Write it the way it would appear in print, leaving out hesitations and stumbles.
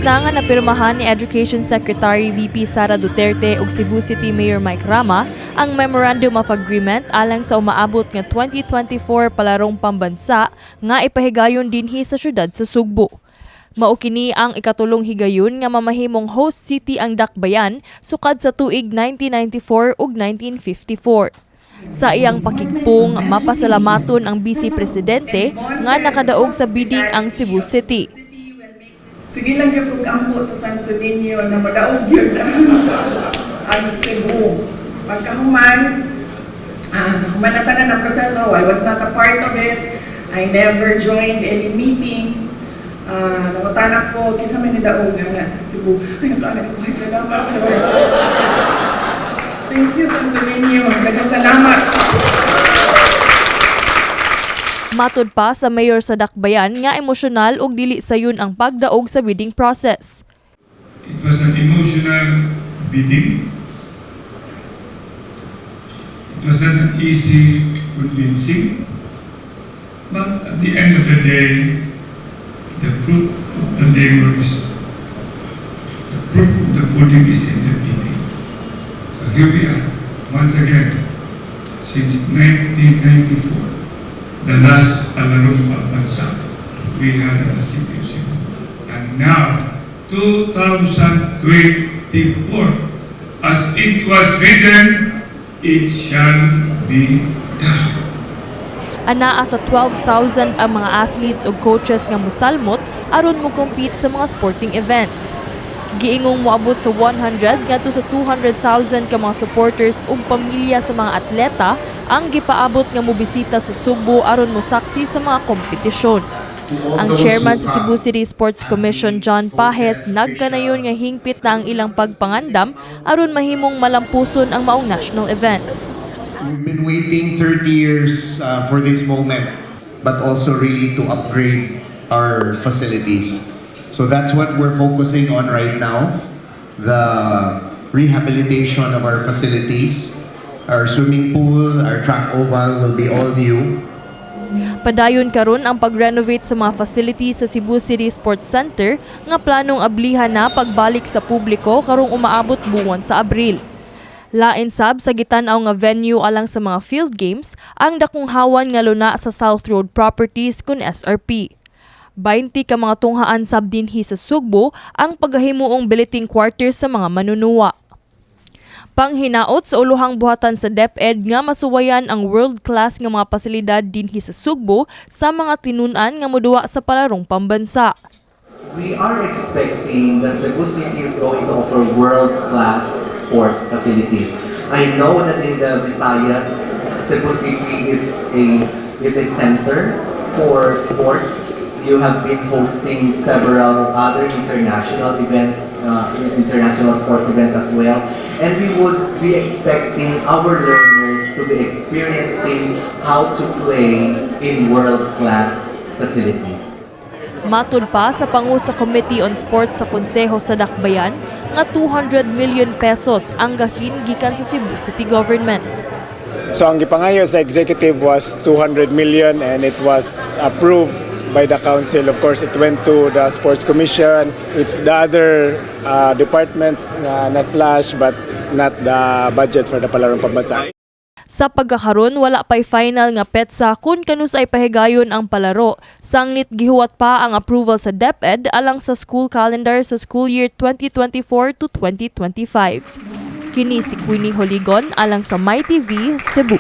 na nga napirmahan ni Education Secretary VP Sara Duterte ug Cebu City Mayor Mike Rama ang Memorandum of Agreement alang sa umaabot nga 2024 Palarong Pambansa nga ipahigayon dinhi sa syudad sa Sugbo. Mao kini ang ikatulong higayon nga mamahimong host city ang Dakbayan sukad sa tuig 1994 ug 1954. Sa iyang pakigpong, mapasalamaton ang Vice Presidente nga nakadaog sa bidding ang Cebu City. Sige lang gyud kog ampo sa Santo Niño na madaog gyud ang Cebu. Pagkahuman, human na tanan ang proseso, I was not a part of it. I never joined any meeting. Nangutana ko, kinsa may nidaog nga sa Cebu? Ay, natuana ko, ay, salamat, Lord. Thank you, Santo Niño. Daghang salamat. Matud pa sa mayor sa Dakbayan nga emosyonal ug dili sayon ang pagdaog sa bidding process. It was an emotional bidding. It was not an easy convincing. But at the end of the day, the proof of the pudding is in the eating. So here we are, once again, since 1994, the last Palarong Pambansa we had in the city of Cebu. And now, 2024, as it was written, it shall be done. Anaa sa 12,000 ang mga athletes ug coaches nga musalmot aron mo compete sa mga sporting events. Giingong moabot sa 100 ngadto sa 200,000 ka mga supporters ug pamilya sa mga atleta ang gipaabot nga mobisita sa Sugbo aron mosaksi sa mga kompetisyon. Ang chairman sa Cebu City Sports Commission, John Pajes, nagkanayon nga hingpit na ang ilang pagpangandam aron mahimong malampuson ang maong national event. We've been waiting 30 years for this moment, but also really to upgrade our facilities. So that's what we're focusing on right now, the rehabilitation of our facilities. Our swimming pool, our track oval will be all new. Padayon karon ang pag-renovate sa mga facilities sa Cebu City Sports Center nga planong ablihan na pagbalik sa publiko karong umaabot buwan sa Abril. Lain sab sa gitan-aw nga venue alang sa mga field games ang dakong hawan nga luna sa South Road Properties kun SRP. 20 ka mga tunghaan sab dinhi sa Sugbo ang pagahimuong billeting quarters sa mga manunuwa. Panghinaot sa uluhang buhatan sa DepEd nga masuwayan ang world-class nga mga pasilidad dinhi sa Sugbo sa mga tinun-an nga moduwa sa Palarong Pambansa. We are expecting that Cebu City is going to offer world-class sports facilities. I know that in the Visayas, Cebu City is a center for sports. You have been hosting several other international events, international sports events as well. And we would be expecting our learners to be experiencing how to play in world-class facilities. Matud pa sa pangu sa Committee on Sports sa Konseho sa Dakbayan nga 200 million pesos ang gahin gikan sa Cebu City Government. So ang gipangayo sa executive was 200 million and it was approved by the council. Of course, it went to the Sports Commission. If the other departments na slash but not the budget for the Palarong Pambansa. Sa pagkakaron, wala pa'y final nga petsa kung kanus-ay pahigayon ang palaro. Sanglit gihuwat pa ang approval sa DepEd alang sa school calendar sa school year 2024 to 2025. Kini si Queenie Holigon alang sa MyTV, Cebu.